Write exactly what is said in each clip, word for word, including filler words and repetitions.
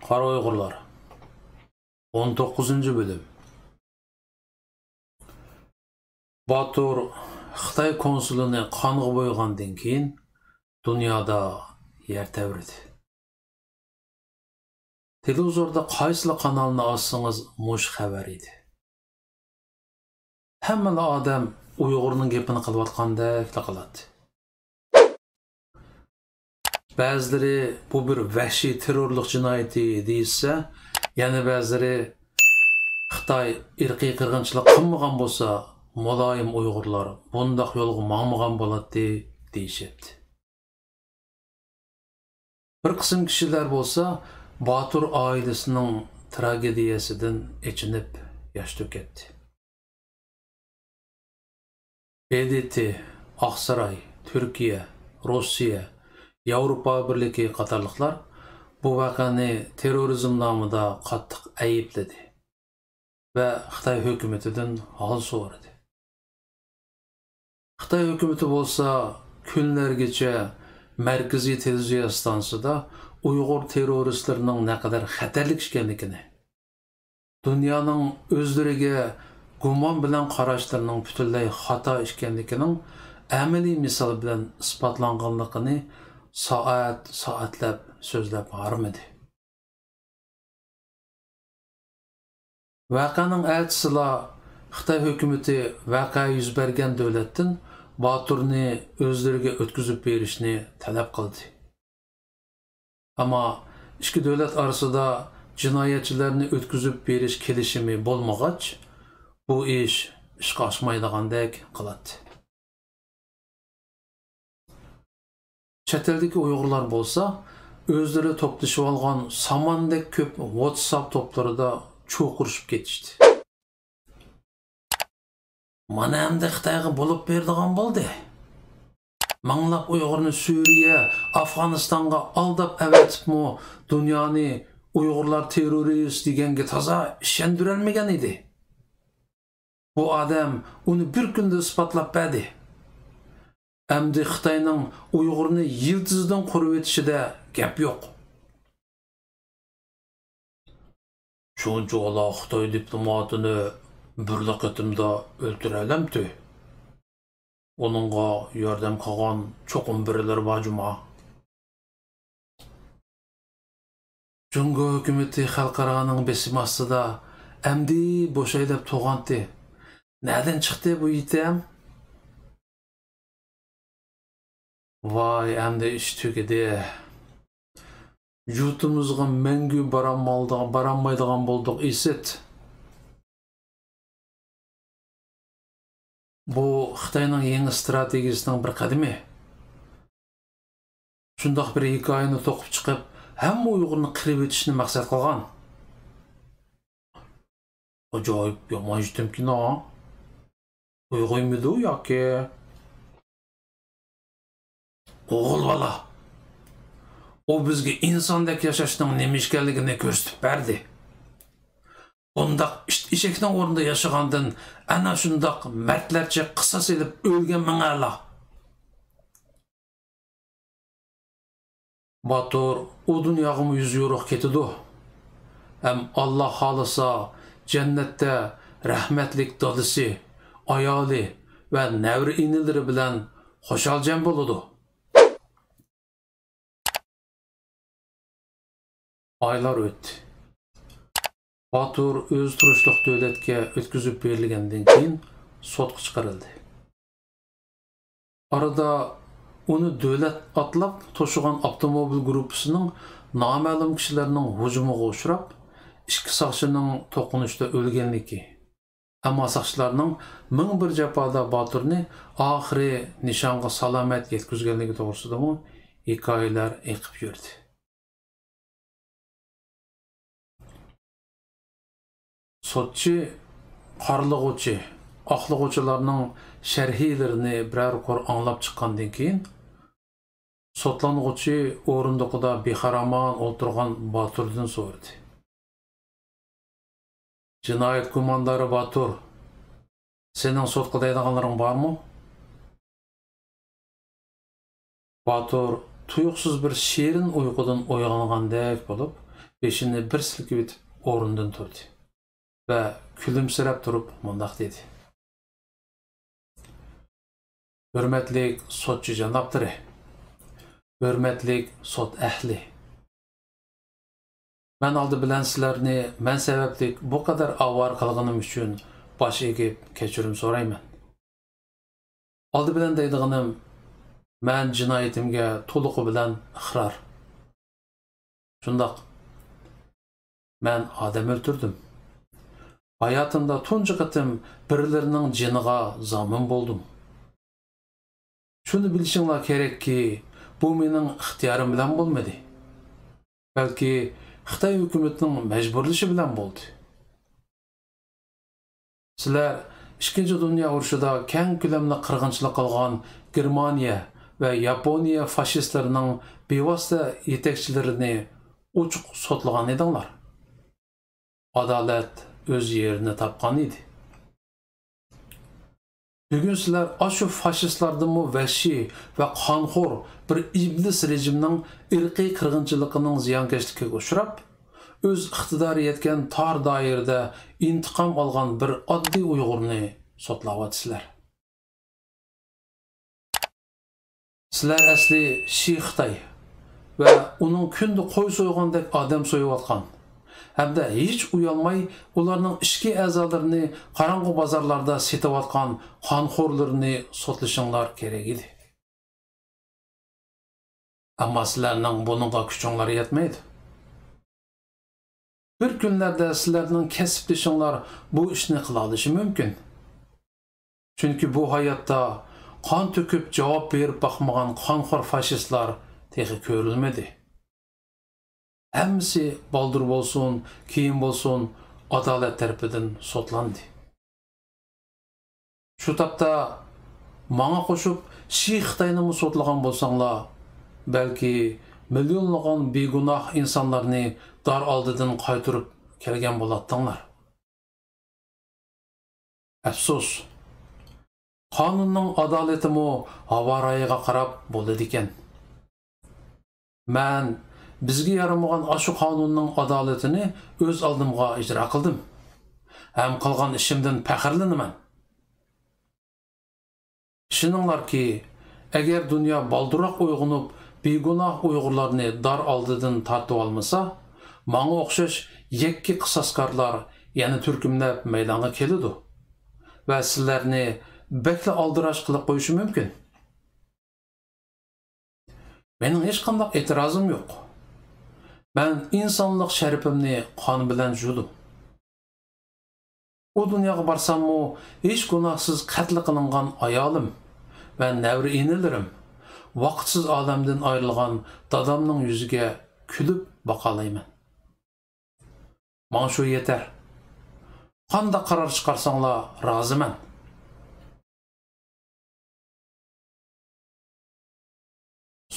قارا ئۇيغۇرلار. ئون توققۇزىنچى بۆلۈم. باتۇر خىتاي كونسۇلىنى قانغا بويىغاندىن كېيىن دۇنيادا يەر تەۋرىدى. تېلېۋىزوردا قايسىلا قانالنى ئاچسىڭىز مۇشۇ خەۋەر ئىدى. ھەممىلا ئادەم ئۇيغۇرنىڭ گېپىنى قىلىۋاتقاندەكلا قىلاتتى. بەزىلىرى بۇ بىر ۋەھشىي تېررورلۇق جىنايىتى دېيىشسە، يەنە بەزىلىرى خىتاي ئىرقىي قىرغىنچىلىق قىلمىغان بولسا، مۇلايىم ئۇيغۇرلار بۇنداق يولغا ماڭمىغان بولاتتى دېيىشەتتى. بىر قىسىم كىشىلەر بولسا باتۇر ئائىلىسىنىڭ تراگېدىيەسىدىن ئېچىنىپ ياش تۆكەتتى. ب د ت، ئاقساراي، تۈركىيە، روسىيە، ياۋروپا بىرلىكى قاتارلىقلار بۇ ۋەقەنى تېررورىزم نامىدا قاتتىق ئەيىبلىدى ۋە خىتاي ھۆكۈمىتىدىن ھال سورىدى. خىتاي ھۆكۈمىتى بولسا كۈنلەرگىچە مەركىزىي تېلېۋىزىيە ئىستانسىسىدا ئۇيغۇر تېررورىستلىرىنىڭ نەقەدەر خەتەرلىك ئىكەنلىكىنى، دۇنيانىڭ ئۆزلىرىگە گۇمان بىلەن قاراشلىرىنىڭ پۈتۈنلەي خاتا ئىكەنلىكىنىڭ ئەمەلىي مىسال بىلەن ئىسپاتلانغانلىقىنى سائەت-سائەتلەپ سۆزلەپ ھارمىدى. ۋەقەنىڭ ئەتىسىلا خىتاي ھۆكۈمىتى ۋەقە يۈز بەرگەن دۆلەتتىن باتۇرنى ئۆزلىرىگە ئۆتكۈزۈپ بېرىشنى تەلەپ قىلدى. ئەمما ئىككى دۆلەت ئارىسىدا جىنايەتچىلەرنى ئۆتكۈزۈپ بېرىش كېلىشىمى بولمىغاچ، بۇ ئىش ئىشقا ئاشمايدىغاندەك قىلاتتى. چەت ئەلدىكى ئۇيغۇرلار بولسا ئۆزلىرى توپلىشىۋالغان ساماندەك كۆپ ۋاتساپ توپلىرىدا چۇقۇرۇشۇپ كېتىشتى. مانا ئەمدى خىتايغا بولۇپ بېرىدىغان بولدى. مىڭلاپ ئۇيغۇرنى سۈرىيە، ئافغانىستانغا ئالداپ ئەۋەتىپمۇ دۇنيانى ئۇيغۇرلار تېررورىست دېگەنگە تازا ئىشەندۈرەلمىگەن ئىدى. بۇ ئادەم ئۇنى بىر كۈندە ئىسپاتلاپ بەردى. ئەمدى خىتاينىڭ ئۇيغۇرنى يىلتىزىدىن قۇرۇۋېتىشىدە گەپ يوق. شۇنچىۋالا خىتاي دىپلوماتىنى بىرلا قېتىمدا ئۆلتۈرەلەمتى؟ ئۇنىڭغا ياردەم قىلغان چوقۇم بىرىلىرى بار جۇما. جۇڭگو ھۆكۈمىتى خەلقئارانىڭ بېسىمى ئاستىدا ئەمدى بوشاي دەپ تۇرغانتى. نەدىن چىقتى بۇ يېتەم؟ ۋاي، ئەمدى ئىش تۈگىدى. يۇرتىمىزغا مەڭگۈ بارالمايدىغان، بارالمايدىغان بولدۇق، ئىسىت. بۇ خىتاينىڭ يېڭى ئىستراتېگىيىسىنىڭ بىر قەدىمى. شۇنداق بىر ھېكايىنى توقۇپ چىقىپ، ھەممە ئۇيغۇرنى قىرىۋېتىشنى مەقسەت قىلغان. ئاجايىپ يامان يېتەمكىن ھا. ئۇيغۇرمىدۇ ياكى؟ ئوغۇل بالا. ئۇ بىزگە ئىنساندەك ياشاشنىڭ نېمە ئىكەنلىكىنى كۆرسىتىپ بەردى. بۇنداق ئىت ئېشەكنىڭ ئورنىدا ياشىغاندىن ئەنە شۇنداق مەردلەرچە قىساس ئېلىپ ئۆلگەن ماڭالا. باتۇر ئۇ دۇنياغىمۇ يۈزى يورۇق كېتىدۇ. ھەم ئاللا خالىسا، جەننەتتە رەھمەتلىك دادىسى، ئايالى ۋە نەۋرە ئىنىلىرى بىلەن خۇشال-جەم بولىدۇ. ئايلار ئۆتتى. باتۇر ئۆزى تۇرۇشلۇق دۆلەتكە ئۆتكۈزۈپ بېرىلگەندىن كېيىن سوتقا چىقىرىلدى. ئارىدا ئۇنى دۆلەت ئاتلاپ توشۇغان ئاپتوموبىل گۇرۇپپىسىنىڭ نامەلۇم كىشىلەرنىڭ ھۇجۇمىغا ئۇچراپ، ئىككى ساقچىنىڭ توقۇنۇشتا ئۆلگەنلىكى، ئەمما ساقچىلارنىڭ مىڭ بىر جاپادا باتۇرنى ئاخىرى نىشانغا سالامەت يەتكۈزگەنلىكى توغرىسىدىمۇ ھېكايىلەر ئېقىپ يۈردى. سوتچى قارلىغۇچى، ئاقلىغۇچىلارنىڭ شەرھىيلىرىنى بىرەر قۇر ئاڭلاپ چىققاندىن كېيىن، سوتلانغۇچى ئورۇندۇقىدا بىخارامان ئولتۇرغان باتۇردىن سورىدى. جىنايەت گۇماندارى باتۇر، سېنىڭ سوتقا دەيدىغانلىرىڭ بارمۇ؟ باتۇر تۇيۇقسىز بىر شېرىن ئۇيقۇدىن ئويغانغاندەك بولۇپ، بېشىنى بىر سىلكىۋېتىپ ئورنىدىن تۇردى ۋە كۈلۈمسىرەپ تۇرۇپ مۇنداق دېدى: «ھۆرمەتلىك سوتچى جانابلىرى، ھۆرمەتلىك سوت ئەھلى! مەن ئالدى بىلەن سىلەرنى مەن سەۋەبلىك بۇ قەدەر ئاۋارە قىلغىنىم ئۈچۈن باش ئېگىپ كەچۈرۈم سورايمەن. ئالدى بىلەن دەيدىغىنىم، مەن جىنايىتىمگە تولۇقى بىلەن ئىقرار. شۇنداق، مەن ئادەم ئۆلتۈردۈم. ھاياتىمدا تۇنجى قېتىم بىرلىرىنىڭ جېنىغا زامىن بولدۇم. شۇنى بىلىشىڭلار كېرەككى، بۇ مېنىڭ ئىختىيارىم بىلەن بولمىدى، بەلكى خىتاي ھۆكۈمىتىنىڭ مەجبۇرلىشى بىلەن بولدى. سىلەر ئىككىنچى دۇنيا ئۇرۇشىدا كەڭ كۆلەملىك قىرغىنچىلىق قىلغان گېرمانىيە ۋە ياپونىيە فاشىستلىرىنىڭ بىۋاسىتە يېتەكچىلىرىنى ئوچۇق سوتلىغان ئىدىڭلار. ئادالەت ئۆز يېرىنى تاپقان ئىدى. بۈگۈن سىلەر ئاشۇ فاشىستلاردىنمۇ ۋەھشىي ۋە قانخور بىر ئىبلىس رېجىمنىڭ ئىرقىي قىرغىنچىلىقىنىڭ زىيانكەشلىكىگە ئۇچراپ، ئۆز ئىقتىدارى يەتكەن تار دائىرىدە ئىنتىقام ئالغان بىر ئاددىي ئۇيغۇرنى سوتلاۋاتىسىلەر. سىلەر ئەسلى شى خىتاي ۋە ئۇنىڭ كۈندە قوي سويغاندەك ئادەم سويۇۋاتقان ھەمدە ھېچ ئۇيالماي ئۇلارنىڭ ئىچكى ئەزالىرىنى قاراڭغۇ بازارلاردا سېتىۋاتقان قانخورلىرىنى سوتلىشىڭلار كېرەك ئىدى. ئەمما سىلەرنىڭ بۇنىڭغا كۈچۈڭلار يەتمەيدۇ. بىر كۈنلەردە سىلەرنىڭ كەسىپدىشىڭلار بۇ ئىشنى قىلالىشى مۇمكىن. چۈنكى بۇ ھاياتتا قان تۆكۈپ جاۋاب بېرىپ باقمىغان قانخور فاشىستلار تېخى كۆرۈلمىدى. ھەممىسى بالدۇر بولسۇن، كېيىن بولسۇن، ئادالەت تەرىپىدىن سوتلاندى. شۇ تاپتا ماڭا قوشۇپ شى خىتاينىمۇ سوتلىغان بولساڭلار، بەلكى مىليونلىغان بىگۇناھ ئىنسانلارنى دار ئالدىدىن قايتۇرۇپ كەلگەن بولاتتىڭلار. ئەپسۇس، قانۇننىڭ ئادالىتىمۇ ھاۋا رايىغا قاراپ بولىدىكەن. مەن بىزگە يارىمىغان ئاشۇ قانۇننىڭ ئادالىتىنى ئۆز ئالدىمغا ئىجرا قىلدىم ھەم قىلغان ئىشىمدىن پەخىرلىنىمەن. ئىشىنىڭلاركى، ئەگەر دۇنيا بالدۇرراق ئويغىنىپ، بىگۇناھ ئۇيغۇرلارنى دار ئالدىدىن تارتىۋالمىسا، ماڭا ئوخشاش يەككە قىساسكارلار يەنە تۈركۈملەپ مەيدانغا كېلىدۇ ۋە سىلەرنى بەكلا ئالدىراش قىلىپ قويۇشى مۇمكىن. مېنىڭ ھېچقانداق ئېتىرازىم يوق. مەن ئىنسانلىق شەرىپىمنى قان بىلەن جۇدۇم. ئۇ دۇنياغا بارساممۇ، ھېچ گۇناھسىز قەتل قىلىنغان ئايالىم ۋە نەۋرە ئىنىلىرىم، ۋاقىتسىز ئالەمدىن ئايرىلغان دادامنىڭ يۈزىگە كۈلۈپ باقالايمەن. ماڭا شۇ يېتەر. قانداق قارار چىقارساڭلار، رازىمەن.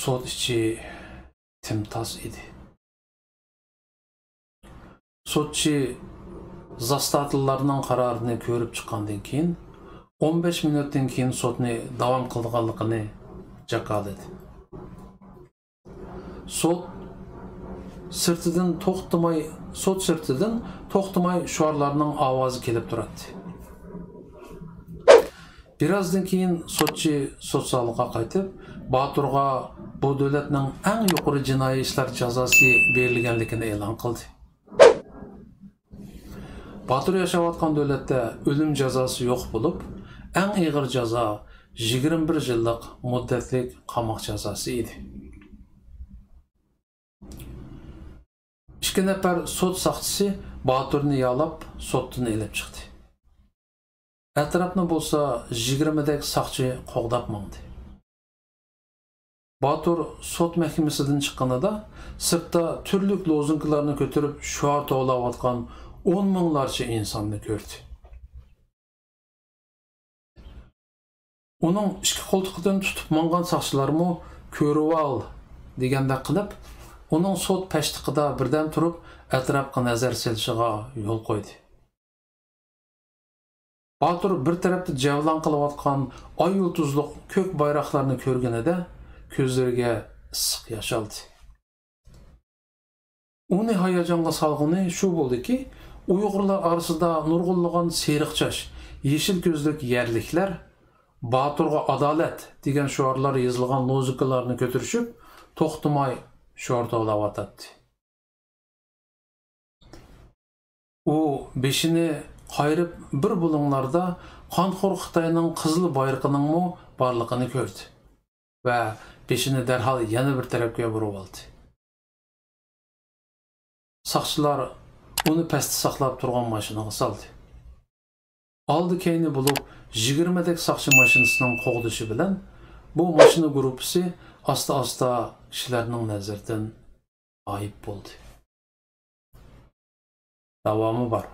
سوت ئىچى تىمتاس ئىدى. سوتچى زاستاتىللارنىڭ قارارىنى كۆرۈپ چىققاندىن كېيىن، ئون بەش مىنۇتتىن كېيىن سوتنى داۋام قىلىدىغانلىقىنى جاكارلىدى. سوت سىرتىدىن توختىماي، سوت سىرتىدىن توختىماي شوئارلارنىڭ ئاۋازى كېلىپ تۇراتتى. بىرازدىن كېيىن سوتچى سوت زالىغا قايتىپ، باتۇرغا بۇ دۆلەتنىڭ ئەڭ يۇقىرى جىنايى ئىشلار جازاسى بېرىلگەنلىكىنى ئېلان قىلدى. باتۇر ياشاۋاتقان دۆلەتتە ئۆلۈم جازاسى يوق بولۇپ، ئەڭ ئېغىر جازا يىگىرمە بىر يىللىق مۇددەتلىك قاماق جازاسى ئىدى. ئىككى نەپەر سوت ساقچىسى باتۇرنى يالاپ، سوتتىن ئېلىپ چىقتى. ئەتراپنى بولسا يىگىرمىدەك ساقچى قوغداپ ماڭدى. باتۇر سوت مەھكىمىسىدىن چىققىنىدا، سىرتتا تۈرلۈك لوزۇنكىلارنى كۆتۈرۈپ شوئار توۋلاۋاتقان ئون مىڭلارچە ئىنساننى كۆردى. ئۇنىڭ ئىككى قولتۇقىدىن تۇتۇپ ماڭغان ساقچىلارمۇ «كۆرۈۋال» دېگەندەك قىلىپ، ئۇنىڭ سوت پەشتىقىدا بىردەم تۇرۇپ، ئەتراپقا نەزەر سېلىشىغا يول قويدى. باتۇر بىر تەرەپتە جەۋلان قىلىۋاتقان ئاي يۇلتۇزلۇق كۆك بايراقلارنى كۆرگىنىدە، كۆزلىرىگە ئىسسىق ياش ئالدى. ئۇنى ھاياجانغا سالغىنى شۇ بولدىكى، ئۇيغۇرلار ئارىسىدا نۇرغۇنلىغان سېرىق چاچ، يېشىل كۆزلۈك يەرلىكلەر «باتۇرغا ئادالەت» دېگەن شوئارلار يېزىلغان لوزۇنكىلارنى كۆتۈرۈشۈپ، توختىماي شور توۋلاۋاتاتتى. ئۇ بېشىنى قايرىپ، بىر بۇلۇڭلاردا قانخور خىتاينىڭ قىزىل بايرىقىنىڭمۇ بارلىقىنى كۆردى ۋە بېشىنى دەرھال يەنە بىر تەرەپكە بۇرۇۋالدى. ساقچىلار ئۇنى پەستە ساقلاپ تۇرغان ماشىنىغا سالدى. ئالدى-كەينى بولۇپ يىگىرمىدەك ساقچى ماشىنىسىنىڭ قوغدىشى بىلەن بۇ ماشىنا گۇرۇپپىسى ئاستا-ئاستا كىشىلەرنىڭ نەزىرىدىن غايىب بولدى. داۋامى بار.